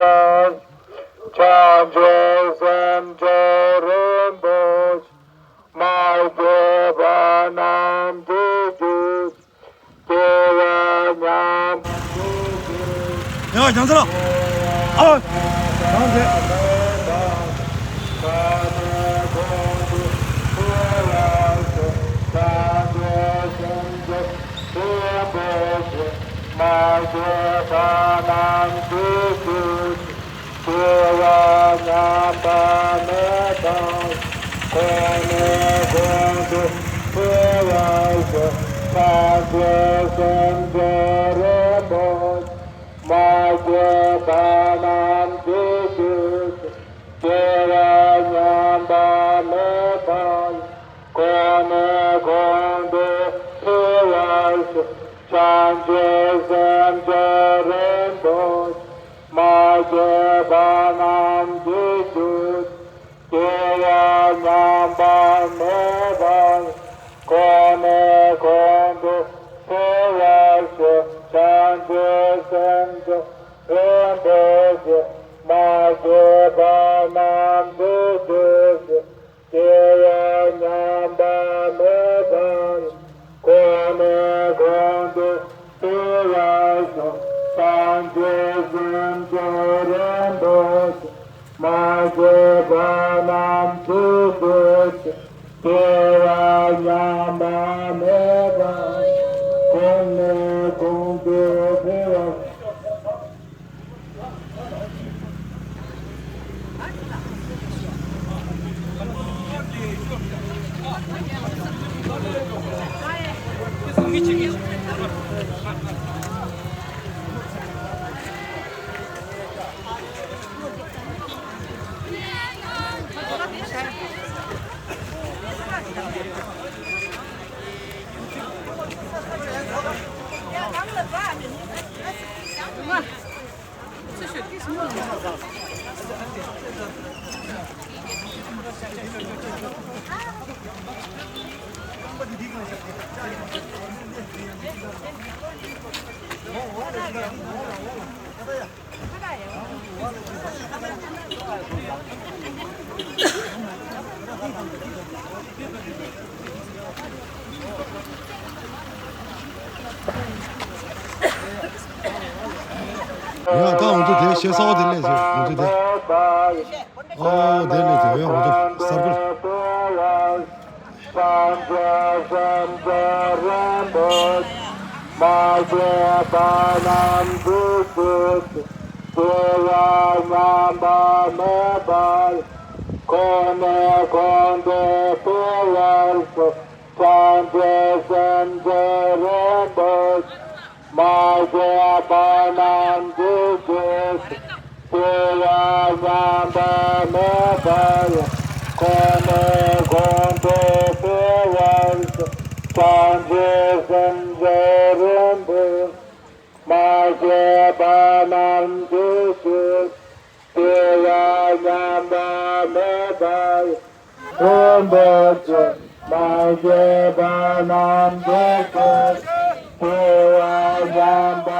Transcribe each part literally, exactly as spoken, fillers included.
བྱང་ཆུབ་སེམས་མཆོག་རིན་པོ་ཆེ། མ་སྐྱེས་པ་རྣམས་ཀྱི་རྒྱུ། སྐྱེ་བ་མྱ་ངན་ལས་འདས། ཡ་རྒྱང་ཚ་ལ། ཨ། རང་རེད། མ་སྐྱེས་པ་རྣམས་ཀྱི་རྒྱུ། སྐྱེ་བ་ཉམས་པ་མེད་པ། གོང་ནས་གོང་དུ་འཕེལ་བར་ཤོག་བྱང་ཆུབ་སེམས་མཆོག་རིན་པོ་ཆེ། མ་སྐྱེས་པ་རྣམས་ཀྱི་རྒྱུ། སྐྱེ་བ་ཉམས་པ་མེད་པ། གོང་ནས་གོང་དུ་འཕེལ་བར་ཤོག་བྱང་ཆུབ་སེམས་མཆོག་རིན་པོ་ཆེ། མ་སྐྱེས་པ་རྣམས་ཀྱི་རྒྱུ། སྐྱེ་བ་ཉམས་པ་མེད་པ། གོང་ནས་གོང་དུ་འཕེལ་བར་ཤོག་བྱང་ཆུབ་སེམས་མཆོག་རིན་པོ་ཆེ། མ་སྐྱེས་པ་རྣམས་ཀྱི་རྒྱུ། སྐྱེ་བ་ཉམས་པ་མེད་པ། གོང་ནས་གོང་དུ་འཕེལ་བར་ཤོག་བྱང་ཆུབ་སེམས་མཆོག་རིན་པོ་ཆེ། མ་སྐྱེས་པ་རྣམས་ཀྱི་རྒྱུ། སྐྱེ་བ་ཉམས་པ་མེད་པ། གོང་ནས་གོང་དུ་འཕེལ་བར། ཡ་ད་ང་ཚོ་དེ་ཞེ་ས་བ་དེ་ལས་ཞེ་ང་ཚོ་དེ། ཨོ་དེ་ལས་དེ་ཡ་ང་ཚོ་སར་ཀལ། བྱང་ཆུབ་སེམས་མཆོག་རིན་པོ་ཆེ། མ་སྐྱེས་པ་རྣམས་ཀྱི་རྒྱུ། སྐྱེ་བ་ཉམས་པ་མེད་པ། གོང་ནས་གོང་དུ་འཕེལ་བར་ཤོག་བྱང་ཆུབ་སེམས་མཆོག་རིན་པོ་ཆེ། མ་སྐྱེས་པ་རྣམས་ཀྱི་རྒྱུ། སྐྱེ་བ་ཉམས་པ་མེད་པ། གོང་ནས་གོང་དུ་འཕེལ་བར་ཤོག་བྱང་ཆུབ་སེམས་མཆོག་རིན་པོ་ཆེ། མ་སྐྱེས་པ་རྣམས་ཀྱི་རྒྱུ། སྐྱེ་བ་ཉམས་པ་མེད་པ། རིན་པོ་ཆེ། མ་སྐྱེས་པ་རྣམས་ཀྱི་རྒྱུ། སྐྱེ་བ་ཉམས་པ་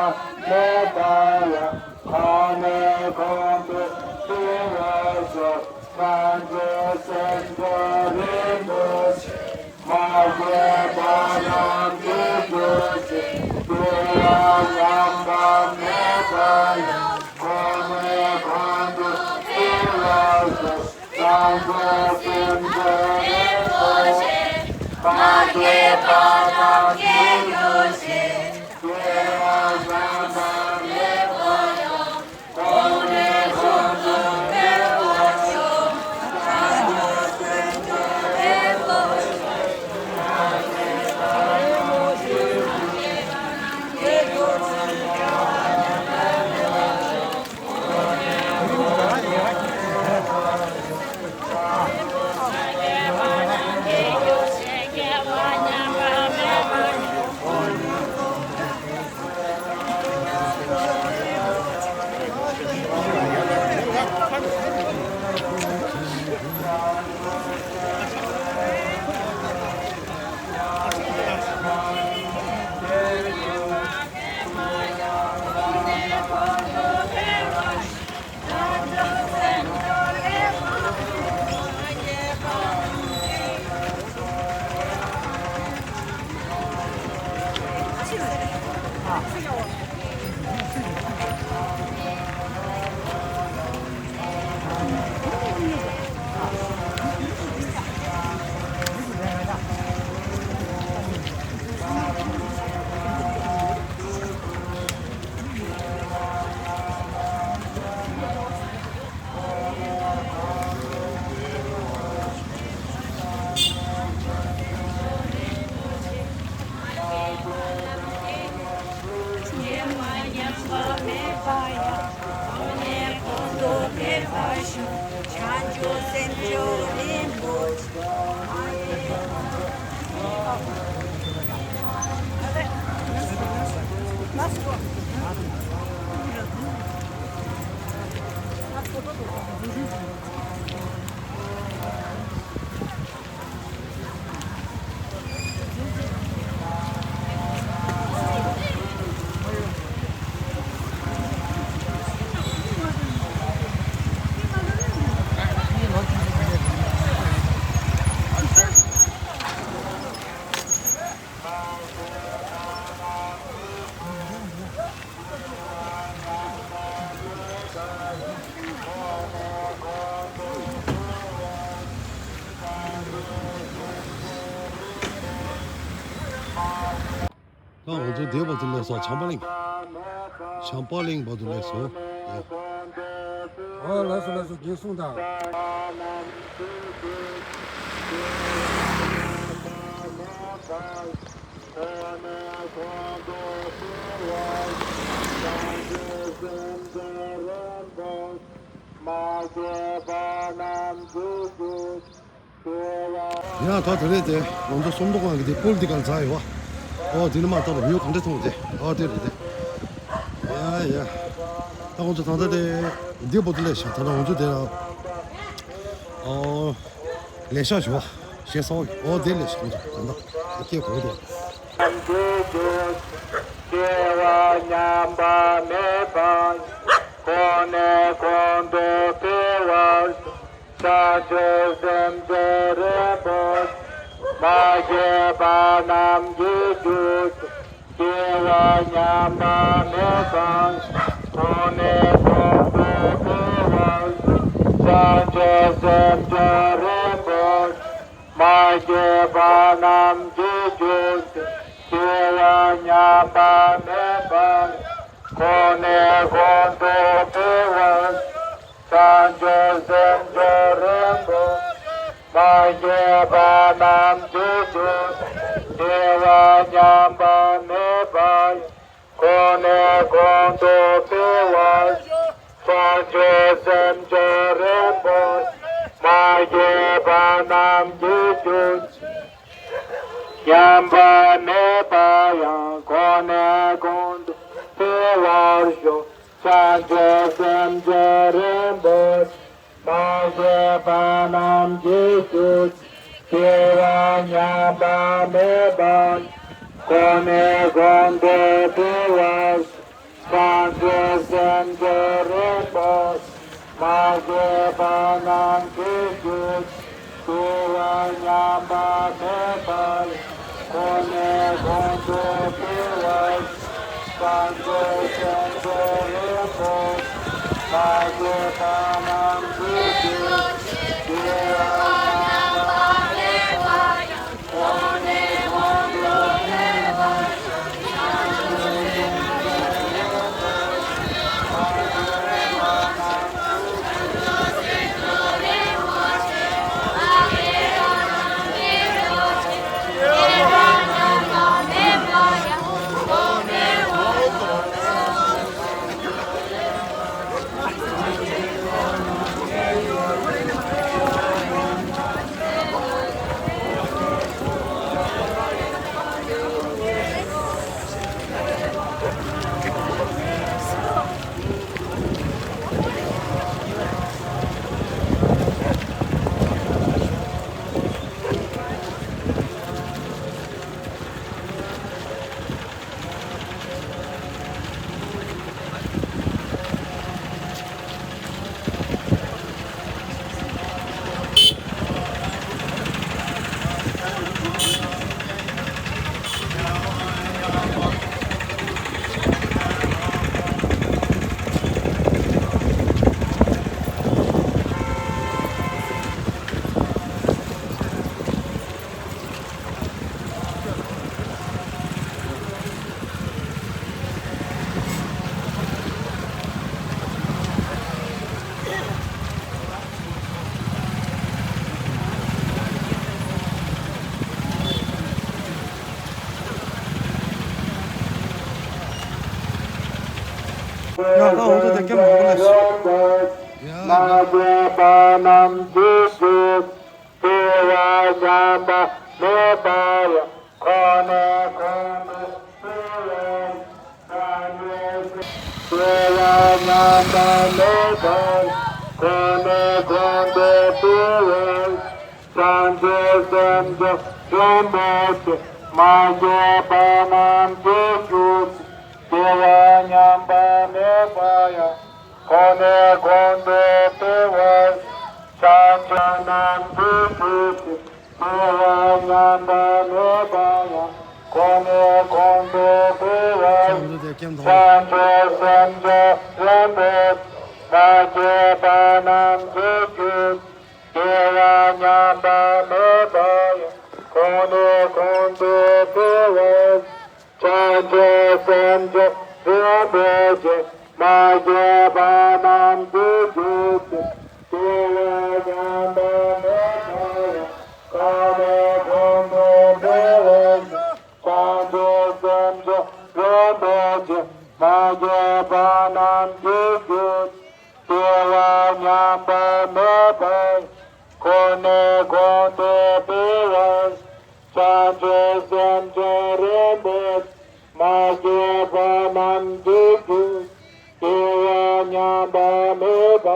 མེད་པ་ཡང་། གོང་ནས་གོང་དུ་འཕེལ་བར་ཤོག་བྱང་ཆུབ་སེམས་མཆོག་རིན་པོ་ཆེ། མ་སྐྱེས་པ་རྣམས་ཀྱི་རྒྱུ། སྐྱེ་བ་ཉམས་པ་མེད་པ་ཡང་། གོང་ནས་གོང་དུ་འཕེལ་བར་ཤོག་བྱང་ཆུབ་སེམས་མཆོག་རིན་པོ་ཆེ། མ་སྐྱེས་པ་རྣམས་ཀྱི་རྒྱུ། སྐྱེ་བ་ཉམས་པ་མེད་པ་ཡང་། ད་ང་ཚོ་འདི་བར་དུ་སླེབས་སོང་། བྱམས་པ་གླིང་། བྱམས་པ་གླིང་བར་དུ་སླེབས་སོང་། ཨོ་ལགས་སོ་ལགས་སོ། རྒན་གསུངས་དང་། ཡ་ད་དེ་རེད་དེ། ང་ཚོ་སུམ་མདོ་སྒང་གི་དེ་པོལ་ཊི་ཀལ་ཛ་ཡོད་བ། ཨོ་དེ་ནི་མ་ལྟ་བུ་ཡོད་ག་འདྲ་མཐོང་དེ། ཨོ་དེ་རེད་དེ། ཡ་ཡ། ད་ང་ཚོ་ད་ལྟ་དེ་འདི་བར་དུ་སླེབས་ཤག་ད་ལྟ་ང་ཚོ་དེ་ཨོ་ལས་ཤག་ཞུ་བ་ཞེས་སོགས་ཨོ་དེ་སླེབས་ཤག་ད་ལྟ་སྐད་གོ་དེ། སྐྱེ་བ་ཉམས་པ་མེད་པ། གོང་ནས་གོང་དུ་འཕེལ་བར། བྱང་ཆུབ་སེམས་མཆོག་རིན་པོ་ཆེ། མ་སྐྱེས་པ་རྣམས་ཀྱི་རྒྱུ། སྐྱེ་བ་ཉམས་པ་མེད་པ། གོང་ནས་གོང་དུ་འཕེལ་བར། བྱང་ཆུབ་སེམས་མཆོག་རིན་པོ་ཆེ། མ་སྐྱེས་པ་རྣམས་ཀྱི་རྒྱུ། སྐྱེ་བ་ཉམས་པ་མེད་པ། གོང་ནས་གོང་དུ་འཕེལ་བར། བྱང་ཆུབ་སེམས་མཆོག་རིན་པོ་ཆེ། མ་སྐྱེས་པ་རྣམས་ཀྱི་རྒྱུ། སྐྱེ་བ་ཉམས་པ་མེད་པ། གོང་ནས་གོང་དུ་འཕེལ་བར། བྱང་ཆུབ་སེམས་མཆོག་རིན་པོ་ཆེ། མ་སྐྱེས་པ་རྣམས་ཀྱི་རྒྱུ། ཉམས་པ་མེད་པ་ཡང་། གོང་ནས་གོང་དུ་འཕེལ་བར་ཤོག་བྱང་ཆུབ་སེམས་མཆོག་རིན་པོ་ཆེ། མ་སྐྱེས་པ་རྣམས་ཀྱི་རྒྱུ། སྐྱེ་བ་ཉམས་པ་མེད་པ། གོང་ནས་གོང་དུ་འཕེལ་བར། བྱང་ཆུབ་སེམས་མཆོག་རིན་པོ་ཆེ། མ་སྐྱེས་པ་རྣམས་ཀྱི་རྒྱུ། སྐྱེ་བ་ཉམས་པ་མེད་པ། གོང་ནས་གོང་དུ་འཕེལ་བར། བྱང་ཆུབ་སེམས་མཆོག་རིན་པོ་ཆེ། མ་སྐྱེས་པ་རྣམས་ཀྱི་རྒྱུ། སྐྱེ་བ་ཉམས་པ་མེད་པ། ཡ་ད་འོང་དུ་དེ་སྐད་མང་པོ་ལ་ཞུ། ཡ་ད། མ་འདྲེས་པ་རྣམས་ཀྱི་རྒྱུད། དེ་བ་ཉམས་པ་མེད་པ་ཡང་ཁོ་ནས་ཁོ་ནས་དེ་བས། དེ་བ་ཉམས་པ་མེད་པ་ཁོ་ནས་ཁོ་ནས་དེ་བས། བྱང་ཆུབ་སེམས་མཆོག་རིན་པོ་ཆེ། མ་སྐྱེས་པ་རྣམས་ཀྱི་རྒྱུད། དེ་བ་ཉམས་པ་མེད་པ་ཡང་ཁོ་ནས་ཁོ་ནས་དེ་བས། བྱང་ཆུབ་རྣམས་ཀྱི་རྒྱུད། དེ་བ་ཉམས་པ་མེད་པ་ཡང་ཁོ་ནས་ཁོ་ནས་དེ་བས། བྱང་ཆུབ་སེམས་མཆོག་རིན་པོ་ཆེ། མ་སྐྱེས་པ་རྣམས་ཀྱི་རྒྱུད། དེ་བ་ཉམས་པ་མེད་པ་ཡང་ཁོ་ནས་ཁོ་ནས་དེ་བས། བྱང་ཆུབ་སེམས་མཆོག་རིན་པོ་ཆེ། མ་སྐྱེས་པ་རྣམས་ཀྱི་རྒྱུད། དེ་བ་ཉམས་པ་མེད་པ་ཡང་ཁོ་ནས་ཁོ་ནས་དེ་བས། བྱང་ཆུབ་སེམས་མཆོག་རིན་པོ་ཆེ། མ་སྐྱེས་པ་རྣམས་ཀྱི་རྒྱུད། དེ་བ་ཉམས་པ་མེད་པ། ཁོ་ནས་ཁོ་ནས་དེ་བས། བྱང་ཆུབ་སེམས་མཆོག་རིན་པོ་ཆེ། མ་སྐྱེས་པ་རྣམས་ཀྱི་རྒྱུད། དེ་བ་ཉམས་པ་མེད་པ།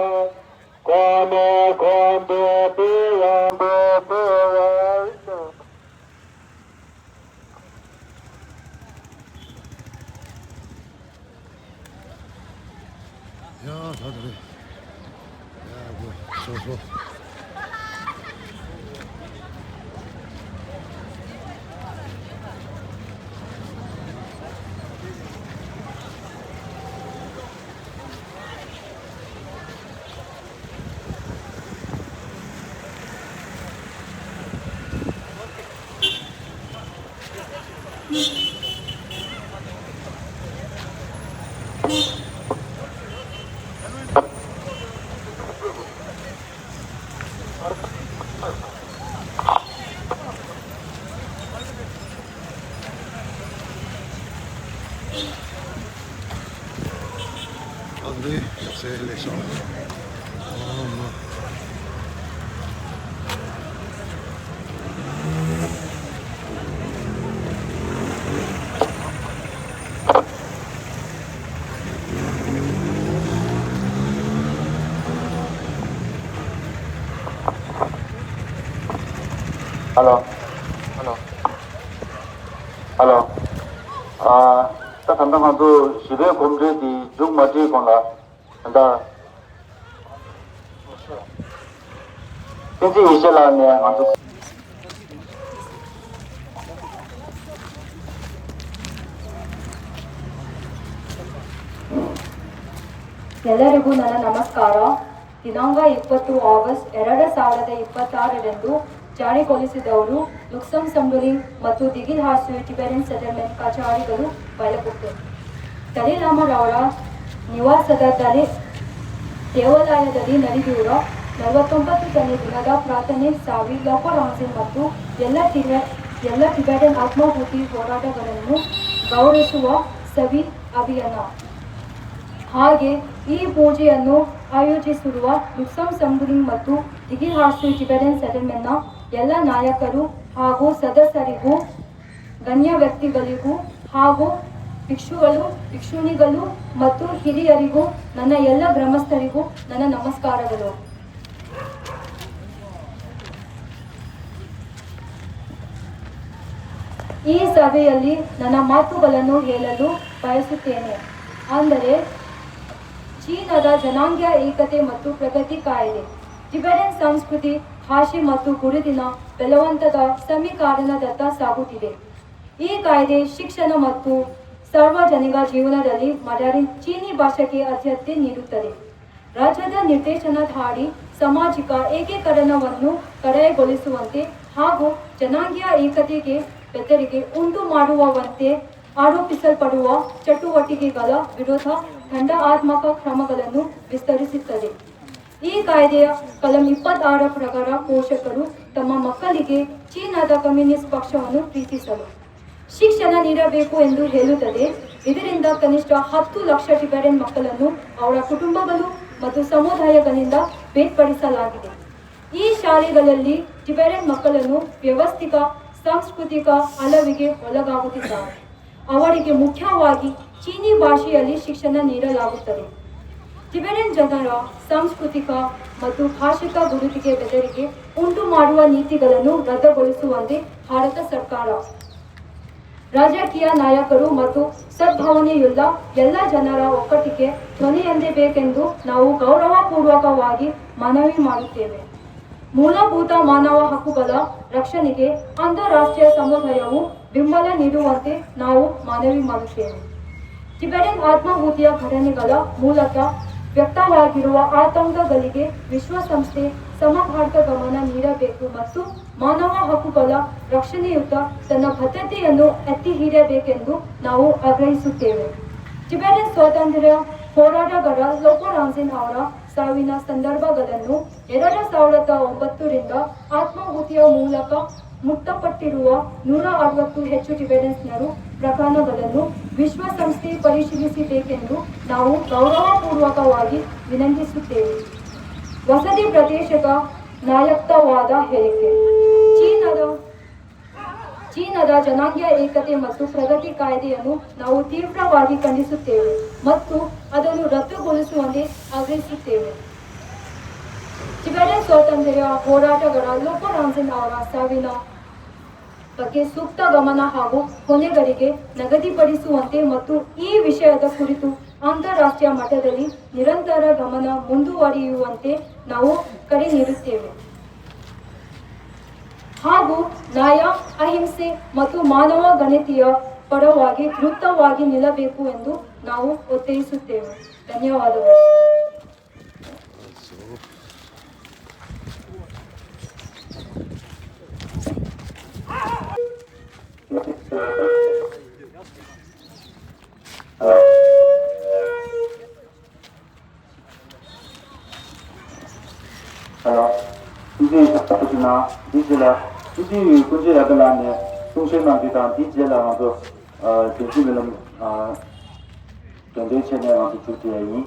ཁོ་ནས་ཁོ་ནས་དེ་བས། དེ་བས། ཡ་ད་ད་རེད། ཡ་དགོས་སོ་སོ། ཨ་ནི་ཡབ་སྲས་ལེགས་སོ། ཨ་མ། ཧ་ལོ། ཧ་ལོ། ཧ་ལོ། ཨ། ད་ད་ལྟ་ང་ཚོ་ཞི་བའི་གོམ་བགྲོད་འདི་མཇུག་མ་སྒྲིལ་གོང་ལ། ད་ལྟ། བསྟན་འཛིན་ཡེ་ཤེས་ལགས་ནས་ང་ཚོ། ಎಲ್ಲರಿಗೂ ನನ್ನ ನಮಸ್ಕಾರ. ದಿನಾಂಕ ಇಪ್ಪತ್ತು ಆಗಸ್ಟ್ ಎರಡು ಸಾವಿರದ ಇಪ್ಪತ್ತಾರರಂದು ಜಾರಿಗೊಳಿಸಿದವರು ಲುಕ್ಸಮ್ ಸಂಡುಲಿಂಗ್ ಮತ್ತು ದಿಗಿಲ್ ಹಾರ್ಸು ಟಿಬೆಟನ್ ಸೆಟಲ್ಮೆಂಟ್ ಕಚೇರಿಗಳು ಬೈಲಕುಪ್ಪೆ. ದಲೈ ಲಾಮಾರವರ ನಿವಾಸದ ದಲೈ ದೇವಾಲಯದಲ್ಲಿ ನಡೆದಿರುವ ನಲವತ್ತೊಂಬತ್ತನೇ ದಿನದ ಪ್ರಾರ್ಥನೆ ಸಭೆ ಲೋಪರಾಂಜಿನ್ ಮತ್ತು ಎಲ್ಲ ಟಿಬೆ ಎಲ್ಲ ಟಿಬೆಟನ್ ಆತ್ಮಾಹುತಿ ಹೋರಾಟಗಾರರನ್ನು ಗೌರವಿಸುವ ಸಭೆ ಅಭಿಯಾನ. ಹಾಗೆ ಈ ಪೂಜೆಯನ್ನು ಆಯೋಜಿಸಿರುವ ಲುಕ್ಸಮ್ ಸಂಡುಲಿಂಗ್ ಮತ್ತು ದಿಗಿಲ್ ಹಾರ್ಸು ಟಿಬೆಟನ್ ಸೆಟಲ್ಮೆಂಟ್ನ ಎಲ್ಲ ನಾಯಕರು ಹಾಗೂ ಸದಸ್ಯರಿಗೂ, ಗಣ್ಯ ವ್ಯಕ್ತಿಗಳಿಗೂ ಹಾಗೂ ಭಿಕ್ಷುಗಳು, ಭಿಕ್ಷುಣಿಗಳು ಮತ್ತು ಹಿರಿಯರಿಗೂ, ನನ್ನ ಎಲ್ಲ ಗ್ರಾಮಸ್ಥರಿಗೂ ನನ್ನ ನಮಸ್ಕಾರಗಳು. ಈ ಸಭೆಯಲ್ಲಿ ನನ್ನ ಮಾತುಗಳನ್ನು ಹೇಳಲು ಬಯಸುತ್ತೇನೆ. ಅಂದರೆ, ಚೀನಾದ ಜನಾಂಗೀಯ ಏಕತೆ ಮತ್ತು ಪ್ರಗತಿ ಕಾಯ್ದೆ, ಟಿಬೆಟನ್ ಸಂಸ್ಕೃತಿ, ಭಾಷೆ ಮತ್ತು ಗುರುತಿನ ಬಲವಂತದ ಸಮೀಕರಣದತ್ತ ಸಾಗುತ್ತಿದೆ. ಈ ಕಾಯ್ದೆ ಶಿಕ್ಷಣ ಮತ್ತು ಸಾರ್ವಜನಿಕ ಜೀವನದಲ್ಲಿ ಮರಾಠಿ, ಚೀನಿ ಭಾಷೆಗೆ ಆದ್ಯತೆ ನೀಡುತ್ತದೆ. ರಾಜ್ಯದ ನಿರ್ದೇಶನಧಾರಿ ಸಾಮಾಜಿಕ ಏಕೀಕರಣವನ್ನು ಕಡೆಗೊಳಿಸುವಂತೆ ಹಾಗೂ ಜನಾಂಗೀಯ ಏಕತೆಗೆ ಬೆದರಿಕೆ ಉಂಟು ಮಾಡುವಂತೆ ಆರೋಪಿಸಲ್ಪಡುವ ಚಟುವಟಿಕೆಗಳ ವಿರುದ್ಧ ದಂಡಾತ್ಮಕ ಕ್ರಮಗಳನ್ನು ವಿಸ್ತರಿಸುತ್ತದೆ. ಈ ಕಾಯ್ದೆಯ ಕಲಂ ಇಪ್ಪತ್ತಾರರ ಪ್ರಕಾರ ಪೋಷಕರು ತಮ್ಮ ಮಕ್ಕಳಿಗೆ ಚೀನಾದ ಕಮ್ಯುನಿಸ್ಟ್ ಪಕ್ಷವನ್ನು ಪ್ರೀತಿಸಲು ಶಿಕ್ಷಣ ನೀಡಬೇಕು ಎಂದು ಹೇಳುತ್ತದೆ. ಇದರಿಂದ ಕನಿಷ್ಠ ಹತ್ತು ಲಕ್ಷ ಟಿಬೆಟನ್ ಮಕ್ಕಳನ್ನು ಅವರ ಕುಟುಂಬಗಳು ಮತ್ತು ಸಮುದಾಯಗಳಿಂದ ಬೇರ್ಪಡಿಸಲಾಗಿದೆ. ಈ ಶಾಲೆಗಳಲ್ಲಿ ಟಿಬೆಟನ್ ಮಕ್ಕಳನ್ನು ವ್ಯವಸ್ಥಿತ ಸಾಂಸ್ಕೃತಿಕ ಅಲವಿಗೆ ಒಳಗಾಗುತ್ತಿದ್ದಾರೆ. ಅವರಿಗೆ ಮುಖ್ಯವಾಗಿ ಚೀನಿ ಭಾಷೆಯಲ್ಲಿ ಶಿಕ್ಷಣ ನೀಡಲಾಗುತ್ತದೆ. ಟಿಬೆಟನ್ ಜನರ ಸಾಂಸ್ಕೃತಿಕ ಮತ್ತು ಭಾಷಿಕ ಗುರುತಿಗೆ ಬೆದರಿಕೆ ಉಂಟು ಮಾಡುವ ನೀತಿಗಳನ್ನು ರದ್ದುಗೊಳಿಸುವಂತೆ ಭಾರತ ಸರ್ಕಾರ, ರಾಜಕೀಯ ನಾಯಕರು ಮತ್ತು ಸದ್ಭಾವನೆಯುಳ್ಳ ಎಲ್ಲ ಜನರ ಒಕ್ಕಟ್ಟಿಗೆ ಧ್ವನಿಯೆಂದಬೇಕೆಂದು ನಾವು ಗೌರವಪೂರ್ವಕವಾಗಿ ಮನವಿ ಮಾಡುತ್ತೇವೆ. ಮೂಲಭೂತ ಮಾನವ ಹಕ್ಕುಗಳ ರಕ್ಷಣೆಗೆ ಅಂತಾರಾಷ್ಟ್ರೀಯ ಸಮುದಾಯವು ಬೆಂಬಲ ನೀಡುವಂತೆ ನಾವು ಮನವಿ ಮಾಡುತ್ತೇವೆ. ಟಿಬೆಟನ್ ಆತ್ಮಾಹುತಿಯ ಘಟನೆಗಳ ಮೂಲಕ ವ್ಯಕ್ತವಾಗಿರುವ ಆತಂಕಗಳಿಗೆ ವಿಶ್ವಸಂಸ್ಥೆ ಸಮರ್ಪಕ ಗಮನ ನೀಡಬೇಕು ಮತ್ತು ಮಾನವ ಹಕ್ಕುಗಳ ರಕ್ಷಣೆಯುತ ತನ್ನ ಬದ್ಧತೆಯನ್ನು ಎತ್ತಿ ಹಿಡಿಯಬೇಕೆಂದು ನಾವು ಆಗ್ರಹಿಸುತ್ತೇವೆ. ಟಿಬೆಟನ್ ಸ್ವಾತಂತ್ರ್ಯ ಹೋರಾಟಗಾರ ಲೋಪೋ ರಾಂಗ್ಸೆನ್ ಅವರ ಸಾವಿನ ಸಂದರ್ಭಗಳನ್ನು ಎರಡು ಸಾವಿರದ ಒಂಬತ್ತರಿಂದ ಆತ್ಮಾಹುತಿಯ ಮೂಲಕ ಮೃತಪಟ್ಟಿರುವ ನೂರ ಅರವತ್ತು ಹೆಚ್ಚು ಟಿಬೆಟನ್ಸ್ನರು ಪ್ರಕರಣಗಳನ್ನು ವಿಶ್ವಸಂಸ್ಥೆ ಪರಿಶೀಲಿಸಬೇಕೆಂದು ನಾವು ಗೌರವಪೂರ್ವಕವಾಗಿ ವಿನಂತಿಸುತ್ತೇವೆ. ವಸತಿ ಪ್ರದೇಶದ ನಾಯಕತ್ವದ ಹೇಳಿಕೆ. ಚೀನಾದ ಚೀನಾದ ಜನಾಂಗೀಯ ಏಕತೆ ಮತ್ತು ಪ್ರಗತಿ ಕಾಯ್ದೆಯನ್ನು ನಾವು ತೀವ್ರವಾಗಿ ಖಂಡಿಸುತ್ತೇವೆ ಮತ್ತು ಅದನ್ನು ರದ್ದುಗೊಳಿಸುವಂತೆ ಆಗ್ರಹಿಸುತ್ತೇವೆ. ಟಿಬೆಟನ್ ಸ್ವಾತಂತ್ರ್ಯ ಹೋರಾಟಗಾರ ಲೋಪೋ ರಾಂಗ್ಸೆನ್ ಅವರ ಸಾವಿನ ಬಗ್ಗೆ ಸೂಕ್ತ ಗಮನ ಹಾಗೂ ಹೊಣೆಗಾರಿಕೆ ನಿಗದಿಪಡಿಸುವಂತೆ ಮತ್ತು ಈ ವಿಷಯದ ಕುರಿತು ಅಂತಾರಾಷ್ಟ್ರೀಯ ಮಟ್ಟದಲ್ಲಿ ನಿರಂತರ ಗಮನ ಮುಂದುವರಿಯುವಂತೆ ನಾವು ಕರೆ ನೀಡುತ್ತೇವೆ. ಹಾಗೂ ನ್ಯಾಯ, ಅಹಿಂಸೆ ಮತ್ತು ಮಾನವ ಘನತೆಯ ಪರವಾಗಿ ಧೃತವಾಗಿ ನಿಲ್ಲಬೇಕು ಎಂದು ನಾವು ಒತ್ತಾಯಿಸುತ್ತೇವೆ. ಧನ್ಯವಾದಗಳು. ཨ། སྲིད་འཛིན་ཡིག་ཚགས་ཐོབ་ཀྱི་ནང་འདི་རྗེས་ལ་སྲིད་འཛིན་ཡུལ་ཀུན་མཁྱེན་ཡ་དྷ་ལགས་ནས་གསུང་བཤད་གནང་རྒྱུ་དང་། འདི་རྗེས་ལ་ང་ཚོ་ཨ་དོན་གཅོད་སྨོན་ལམ་ཨ་གདན་འདྲེན་བྱས་ནས་ང་ཚོ་མཇུག་སྒྲིལ་ཡ་ཡིན།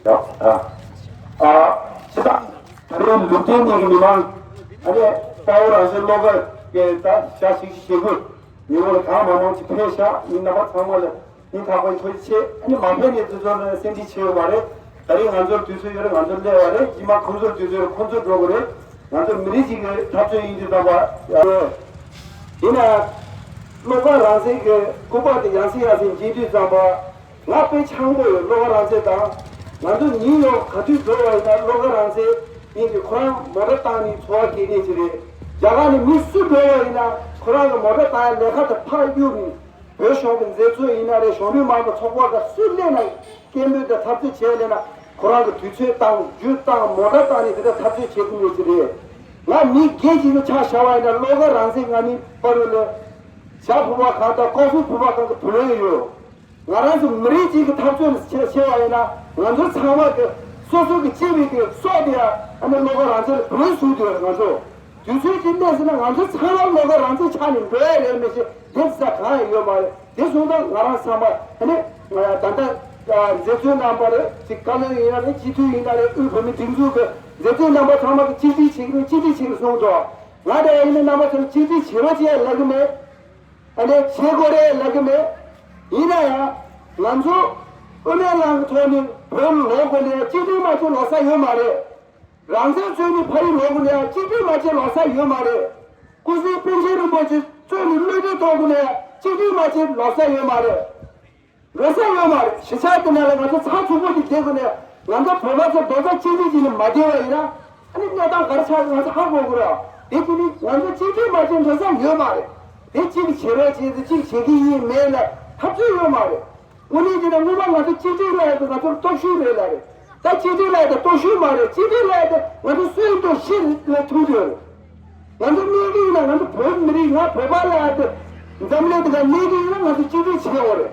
ཡ། ཨ། ཨ། ཅི་ད། ད་རེས་ལུང་བསྟན་གཉིས་ཀྱི་མི་མང་། ཨ་ནི་དཔའ་བོ་རང་བཞིན་བློ་དགའ་གི་ད་ཞག་ཞིག་ཞེ་དགུ་ཉིན་མོར་གང་མང་མང་ཅིག་ཕེབས་ཤག་མི་རྣམ་པ་ཚང་མ་ལ་སྙིང་ཐག་པའི་ཐུགས་རྗེ་ཆེ། ཨ་ནི་མ་ཕེབས་མཁན་དེ་ཚོ་ལ་སེམས་ཁྲལ་བྱེད་ཡོད་པ་རེད། ད་རེས་ང་ཚོར་དུས་ཚོད་ཡོད་རེད། ང་ཚོ་སླེབས་པ་རེད། རྗེས་མ་ཁོང་ཚོར་དུས་ཚོད་ཡོད་རེད། ཁོང་ཚོ་འགྲོ་དགོས་རེད། ང་ཚོ་མི་རིགས་གཅིག་གི་འཐབ་རྩོད་ཡིན་དུས་ཙམ་པ་ཡ། ཡིན་ན་བློ་དགའ་རང་བཙན་གྱི་སྐུ་པར་དེ་ཡང་སེ་ཡང་སེ་འགྱེལ་དུས་ཙམ་པ། ང་དཔེ་ཆེན་པོ་ཡོད། བློ་དགའ་རང་བཙན་དང་། ང་ཚོ་ནིའུ་ཡོག་ག་དུས་འགྲོ་བ་ཡིན་ན་བློ་དགའ་རང་བཙན་ཡིན་གྱི། ཁོ་རང་མོ་ཊ་བཏང་ནས་འཚོ་བ་སྐྱེལ་མཁན་ཅིག་རེད། རྒྱ་གར་ནས་མི་སུ་འགྲོ་བ་ཡིན་ན་ཁོ་རང་གི་མོ་ཊ་བཏང་ཡ་ལས་ཀ་དེ་ཕར་གཡུག་ནས། བོད་གཞུང་གི་མཛད་གཙོ་ཡིན་ན་རེད། གཞོན་ནུ་མང་གི་ཚོགས་པ་དང་སུ་སླེབས་ན་སྐད་འབོད་དང་འཐབ་རྩོད་བྱས་སླེབས་ན་ཁོ་རང་གི་དུས་ཚོད་བཏང་། རྒྱུ་བཏང་། མོ་ཊ་བཏང་ནས་དེ་འདྲ་འཐབ་རྩོད་བྱེད་ཀྱི་མེད་ཅིག་རེད། ང་མི་སྒེར་གཅིག་ཏུ་ཆ་བཞག་པ་ཡིན་ན་བློ་དགའ་རང་བཙན་ང་ནི་པ་རུ་ལ་བྱ་ཕུ་བ་གང་དང་ཀོང་ཧྥུ་ཕུ་བ་གང་གི་བུ་ལོན་ཡོད། ང་རང་ཚོ་མི་རིགས་གཅིག་གི་འཐབ་རྩོད་ལ་བྱས་བྱས་པ་ཡིན་ན་ང་ཚོ་ཚང་མ་གི་སོ་སོ་གི་སྐྱེས་པའི་གི་སྲོག་དེ་ཡང་ཨ་ནི་བློ་དགའ་རང་བཙན་ལ་བུ་ལོན་ཟུག་དེ་ཡོད་རེད། ང་ཚོ་དུས་ཚོད་ཀྱི་གནས་ཟིན་ན་ང་ཚོ་ཚང་མ་བློ་དགའ་རང་བཙན་ཆགས་ནས་འགྲོ་ཡ་རེད། མི་ཤེས་དེ་ས་གང་ཡང་ཡོད་མ་རེད། དེ་སོང་ཙང་ང་རང་ཚང་མ་ཨ་ནི་ད་ལྟ་མཛད་གཙོ་རྣམ་པ་རེད། ཅིག་བཀའ་བློན་ཡིན་ན་རེད། སྤྱི་འཐུས་ཡིན་ན་རེད། དབུས་བོད་མི་སྒྲིག་འཛུགས་ཀྱི་མཛད་གཙོ་རྣམ་པ་ཚང་མ་གི་གཅིག་སྒྲིལ་བྱེད་ཀྱི་རེད། གཅིག་སྒྲིལ་བྱེད་ཀྱི་རེད་གསུངས་འདུག་ང་དང་ཡིན་ན་རྣམ་པ་ཚོ་གཅིག་སྒྲིལ་བྱེད་རོགས་བྱེད་ལབ་ཀྱི་མེད། ཨ་ནི་བྱེད་དགོས་རེད་ལབ་ཀྱི་མེད། ཡིན་ན་ཡང་ང་ཚོ་དབུ་མའི་ལམ་གྱི་ཐོག་ནས་བོད་ལ་ལོག་དགོས་ནས་གཅིག་སྒྲིལ་མ་བྱས་ལོག་ས་ཡོད་མ་རེད། རང་བཙན་རྩོད་ནས་ཕ་ཡུལ་ལོག་དགོས་ནས་ཡང་གཅིག་སྒྲིལ་མ་བྱས་ལོག་ས་ཡོད་མ་རེད། སྐུ་ཚེ་པཎ་ཆེན་རིན་པོ་ཆེ་རྩོད་ནས་བློས་གཏད་གཏོང་དགོས་ནས་ཡང་གཅིག་སྒྲིལ་མ་བྱས་ལོག་ས་ཡོད་མ་རེད། ལོག་ས་ཡོད་མ་རེད། གཞིས་ཆགས་དེ་ནང་ལ་ང་ཚོ་ཚང་ཚུགས་པོ་ཅིག་བསྡད་དགོས་ནས་ང་ཚོ་བོད་པ་ཚོ་རྡོག་རྩ་གཅིག་སྒྲིལ་བྱས་ནས་མ་བསྡད་པ་ཡིན་ན། ཨ་ནི་གནས་སྟངས་ག་རེ་ཆགས་ང་ཚོ་ཧ་གོ་དགོས་རེད། དེ་དེ་ནི་ང་ཚོ་གཅིག་སྒྲིལ་མ་བྱས་འགྲོ་ས་ཡོད་མ་རེད། དེ་གཅིག་བྱེད་རོགས་བྱེད་དེ་གཅིག་བྱེད་ཀྱི་ཡིན་མེད་ལ་འཐབ་རྩོད་ཡོད་མ་རེད། དངོས་གནས་བྱས་ན་སྔོན་མ་ང་ཚོ་གཅིག་སྒྲིལ་ལབ་ཡ་དེ་ང་ཚོར་སྟོབས་ཤུགས་རེད་ལབ་རེད། ད་གཅིག་སྒྲིལ་ལབ་ཡ་དེ་སྟོབས་ཤུགས་མ་རེད། གཅིག་སྒྲིལ་ལབ་ཡ་དེ་ང་ཚོ་སུན་དུ་ཤི་ལ་ཐུག་ཡོད་རེད། ང་ཚོ་གནས་ཀྱི་ཡིན་ན་ང་ཚོ་བོད་མི་རིགས། ང་བོད་པ་ལབ་ཡ་དེ་འཛམ་གླིང་འདི་ག་གནས་ཀྱི་ཡིན་ན་ང་ཚོ་གཅིག་སྒྲིལ་བྱེད་དགོས་རེད།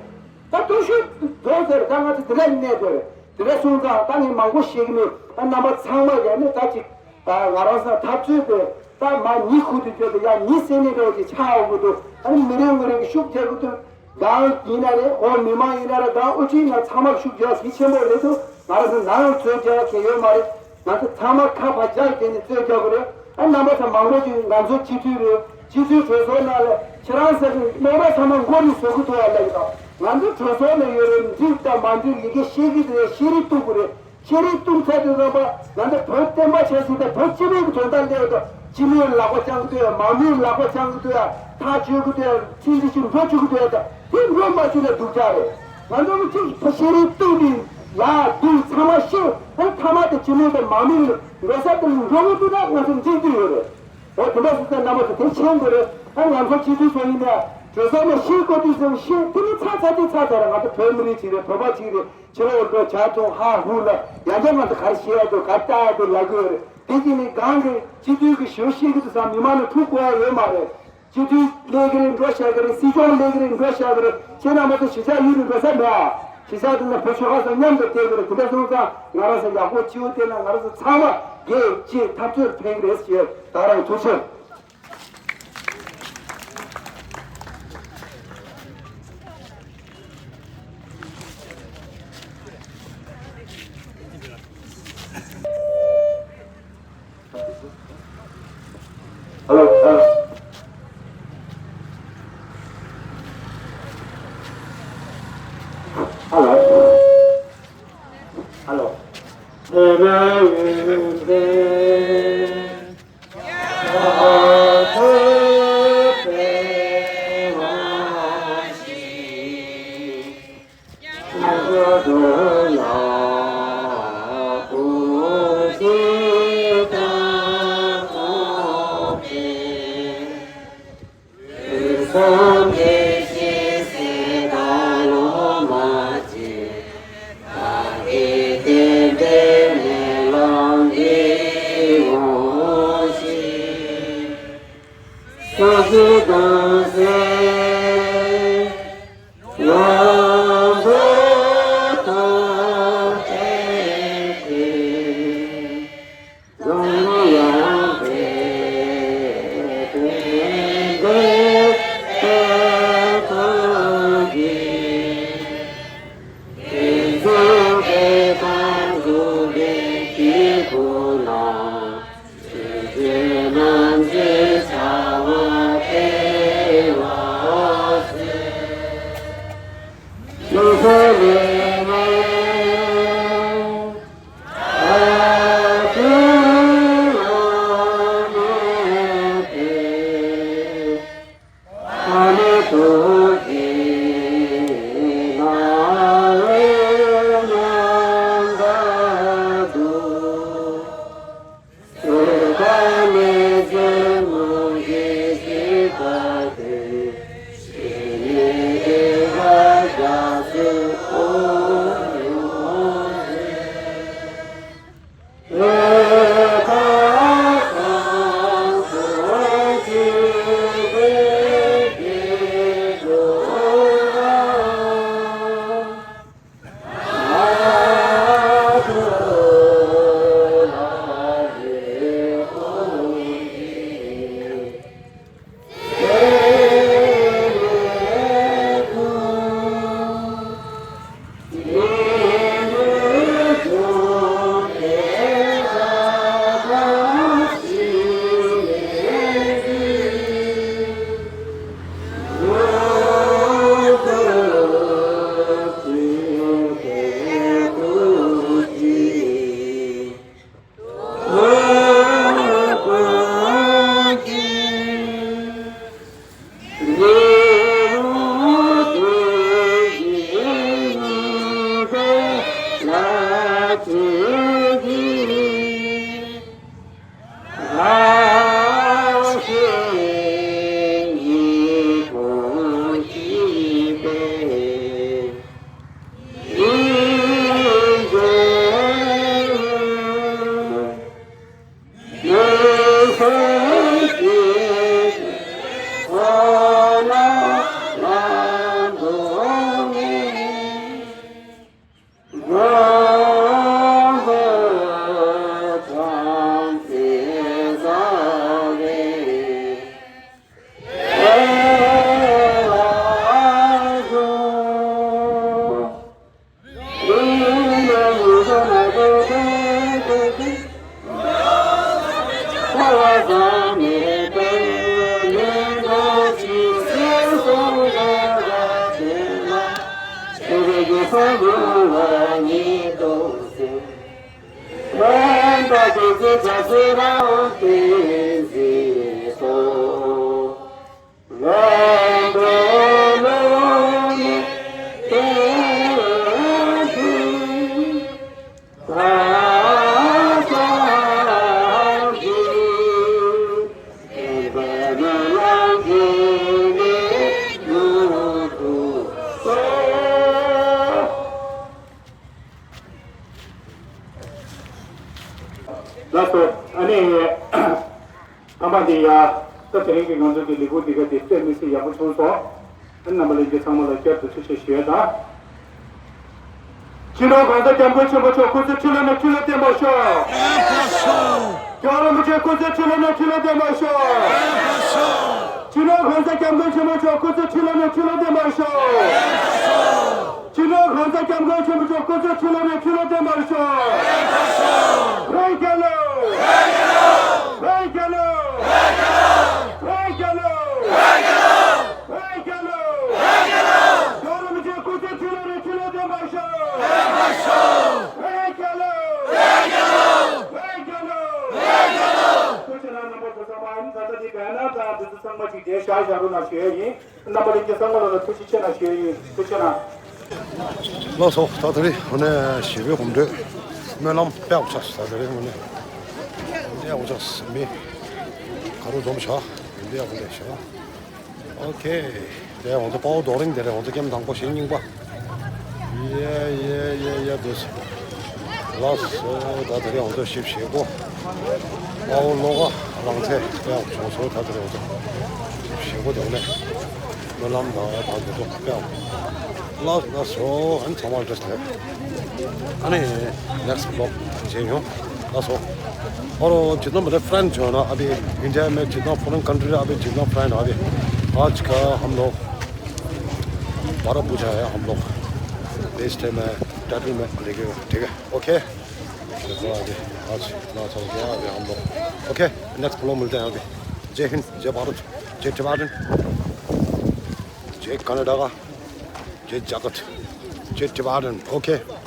ད་སྟོབས་ཤུགས་རྫོགས་ཟེར། ད་ང་ཚོ་དེ་འདྲ་གནས་དགོས་རེད། དེ་འདྲ་སོང་ཙང་ད་ངས་མང་པོ་བཤད་ཀྱི་མེད། ད་ རྣམ་པ་ཚང་མ་ཡང་ནི་ད་ཅིག་ང་རང་ཚོ་འཐབ་རྩོད་དེ་ད་མ་ཉི་ཁུག་ཏུ་བསྐྱོད་དེ་ཡང་ཉི་སེ་ནི་འདྲ་བོ་ཅིག་ཆགས་འོང་གི་འདུག་ཨ་ནི་མི་རེ་ངོ་རེ་གི་ཤུགས་རྒྱག་གི་འདུག་གང་ཡིན་ན་རེད། འོ་མི་མང་ཡིན་ན་རེད། གང་དབུ་ཁྲིད་ང་ཚང་མ་ཤུགས་རྒྱག་གི་ཆེན་པོ་རེད་འདུག་ང་རང་ཚོ་ནང་རྩོད་རྒྱག་མཁན་ཡོད་མ་རེད། ང་ཚོ་ཚང་མ་ཁ་ཕར་རྒྱག་བྱས་ནས་རྩོད་རྒྱག་དགོས་རེད། ཨ་རྣམ་པ་ཚོ་མང་པོ་ཅིག་ང་ཚོ་སྤྱི་འཐུས་རེད། སྤྱི་འཐུས་གྲོས་ཚོགས་ནང་ལ་ཁྱེད་རང་ཚོ་གི་རྣམ་པ་ཚང་མ་མགོ་ནས་བཟོ་གི་འདུག་ཨ་ལབ་ཀྱི་འདུག་ང་ཚོ་གྲོས་ཚོགས་ནང་ཡོད་རེད། འགྲིག་དང་མ་འགྲིག་ཡི་གེ་ཤེས་ཀྱི་རེད། ཤེས་རིག་གཏོང་དགོས་རེད། ཤེས་རིག་གཏོང་ཚར་དུས་ཙམ་པ་ང་ཚོ་བོད་བསྟན་པ་ཆབ་སྲིད་དང་བོད་སྤྱི་པའི་གི་དོན་དག་སླེབས་དང་། སྤྱི་མོས་ལག་པ་བརྐྱང་གི་འདུག་ཡ། མང་མོས་ལག་པ་བརྐྱང་གི་འདུག་ཡ། ཐག་གཅོད་ཀྱི་འདུག་ཡ། ཚིག་འདི་ཅིག་འགྲོ་བཅུག་གི་འདུག་ཡ། ད་དེ་འགྲོ་མ་བཅུག་ན་སྡུག་ཅག་རེད། ང་ཚོ་གི་ཅིག་ཕ་ཤེས་རིག་གཏོང་དུས་ལ་སྡུག་ཚང་མ་ཤེས། ཨ་ཐ་མ་དེ་སྤྱི་མོས་དང་མང་མོས་ལ་འགྲོ་ས་དེ་འགྲོ་གི་འདུག་ན་ང་ཚོ་འགྲིག་གི་ཡོད་རེད། འོ་དེ་འདྲ་སོང་ཙང་རྣམ་པ་ཚོ་དེ་མཁྱེན་དགོས་རེད། ཨ་ང་ཚོ་སྤྱི་འཐུས་ཚོ་ཡིན་ན་གྲོས་ཚོགས་ནས་ཤེས་དགོས་དུས་ཙམ་ཤེས། དེ་ནི་ཚར་ཚར་དེ་ཚར་ཚར་ར་ང་ཚོ་བོད་མི་རིགས་ཅིག་རེད། བོད་པ་ཅིག་རེད། ཕྱི་ལོགས་འགྲོ་བྱ་ཐུང་ཧ་ཧུ་ལ་ཡང་བསྐྱར་ང་ཚོ་ག་རེ་བཤད་ཡ་འདུག་ག་རེ་བལྟ་ཡ་འདུག་ལབ་དགོས་རེད། དེ་གཅིག་ནི་གང་གི་སྤྱི་འཐུས་ཀྱི་ཞུ་ཤེས་ཀྱི་འདུག་བསམ་མི་མང་ནས་ཐུག་དགོས་ཡ་ཡོད་མ་རེད། སྤྱི་འཐུས་སླེབས་ཀྱི་རེད་འགྲོ་བཞག་གི་རེད། སྲིད་སྐྱོང་སླེབས་ཀྱི་རེད་འགྲོ་བཞག་གི་རེད། ཁྱེད་རྣམ་པ་ཚོ་གཞིས་ཆགས་ཡུལ་ནས་འགྲོ་ས་མེད་ཨ། གཞིས་ཆགས་དེ་ན་བོད་ཆོལ་ཁ་གསུམ་མཉམ་དུ་བསྡད་ཀྱི་རེད། དེ་འདྲ་སོང་ཙང་ང་རང་ཚོ་ཡག་པོ་སྤྱི་བོ་བལྟས་ན་ང་རང་ཚོ་ཚང་མ་རྒྱལ་གཅེས་འཐབ་རྩོད་ཕན་གྱི་རེད་ཞེས་ད་རང་ཐུགས་ཆེ། Hello, hello. Hello. Hello. ལགས་སོ། ཨ་ནི། ཚང་མ་འདི་ཡ། ད་དེ་རིང་གི་ང་ཚོ་གི་ལས་འགུལ་འདི་ག་དེ་དཔེ་མི་སྲིད་ཡག་པོ་བྱུང་སོང་། ཨ་ནི་རྣམ་པ་ལྷན་རྒྱས་ཚང་མ་ལ་བསྐྱར་དུ་ཐུགས་རྗེ་ཆེ་ཞུ་ཡ་དང་། སྤྱི་ནོར་༸གོང་ས་༸སྐྱབས་མགོན་ཆེན་པོ་མཆོག་སྐུ་ཚེ་ཁྲི་ལོ་ནས་ཁྲི་ལོ་བརྟན་པར་ཤོག་རྒྱལ་བ་རིན་པོ་ཆེ་སྐུ་ཚེ་ཁྲི་ལོ་ནས་ཁྲི་ལོ་བརྟན་པར་ཤོག་སྤྱི་ནོར་༸གོང་ས་༸སྐྱབས་མགོན་ཆེན་པོ་མཆོག་སྐུ་ཚེ་ཁྲི་ལོ་ནས་ཁྲི་ལོ་བརྟན་པར་ཤོག་སྤྱི་ནོར་༸གོང་ས་༸སྐྱབས་མགོན་ཆེན་པོ་མཆོག་སྐུ་ཚེ་ཁྲི་ལོ་ནས་ཁྲི་ལོ་བརྟན་པར་ཤོག་བོད་རྒྱལ་ལོ། བོད་རྒྱལ་ལོ། བོད་རྒྱལ་ལོ། བོད་རྒྱལ་ལོ། བོད་རྒྱལ་ལོ། རྒྱལ་བ་རིན་པོ་ཆེ་སྐུ་ཚེ་ཁྲི་ལོ་ནས་ཁྲི་ལོ་བརྟན་པར་ཤོག་བོད་རྒྱལ་ལོ། བོད་རྒྱལ་ལོ། བོད་རྒྱལ་ལོ། སྐུ་མཁྱེན་རྣམ་པ་ཚོ་ཚང་མ་ཨ་ནི་ད་ལྟ་འདི་བལ་ནག་དང་འདི་ཚོ་ཚང་མ་ཅིག་བསྡད་བཞག་བཞག་རོགས་གནང་ཞུ་ཡ་ཡིན། རྣམ་པ་ལྷན་རྒྱས་ཚང་མ་ལ་ཐུགས་རྗེ་ཆེ་གནང་ཞུ་ཡ་ཡིན། ཐུགས་རྗེ་ཆེ་གནང་། ལགས་སོ། ད་དེ་རིང་འོ་ནས་ཞི་བའི་གོམ་བགྲོད་སྨོན་ལམ་དཔེ་ཡག་པོ་ཆགས་སོང་། ད་དེ་རིང་འོ་ནས་དཔེ་ཡག་པོ་ཆགས་སོང་། མི་ག་རུ་འཛོམས་བཞག་མི་དཔེ་ཡག་པོ་སླེབས་བཞག་ཨོ་ཁེ། དེ་ང་ཚོ་དཔའ་བོ་རྡོ་རིང་དེ་རེད། ང་ཚོ་ཀེམ་དང་པོ་གཞི་རྙིང་པ། ཡེ་ཡེ་ཡེ་ཡེ་འདུག་ལགས་སོ། ད་དེ་རིང་ང་ཚོ་ཞིབ་བྱེད་སྒོ། དཔའ་བོ་བློ་དགའ་རང་བཙན་དཔེ་ཡག་བྱུང་སོང་། ད་དེ་རིང་ང་ཚོ་ཞིབ་བྱེད་སྒོ་དེ་ནས་སྨོན་ལམ་དང་ད་འདི་ཚོ་དཔེ་ཡག་ལགས་ལགས་སོ། ཨ་ནི་ཚང་མ་བཀྲ་ཤིས་བདེ་ལེགས། ཨ་ནི་next vlog མཇལ་ཡོང་། ལགས་སོ། और जितना मेरे फ्रेंड जो है ना अभी इंडिया में, जितना फॉरेन कंट्री है अभी, जितना फ्रेंड है अभी, आज का हम लोग बारह बजा है हम लोग। नेक्स्ट टाइम मैं टाइटल में लेके, ठीक है? ओके। देखो अभी आज इतना चल गया अभी हम लोग। ओके, नेक्स्ट vlog मिलते हैं अभी। जय हिंद, जय भारत, जय टिबेटन, जय कनाडा का, जय जगत, जय टिबेटन। ओके।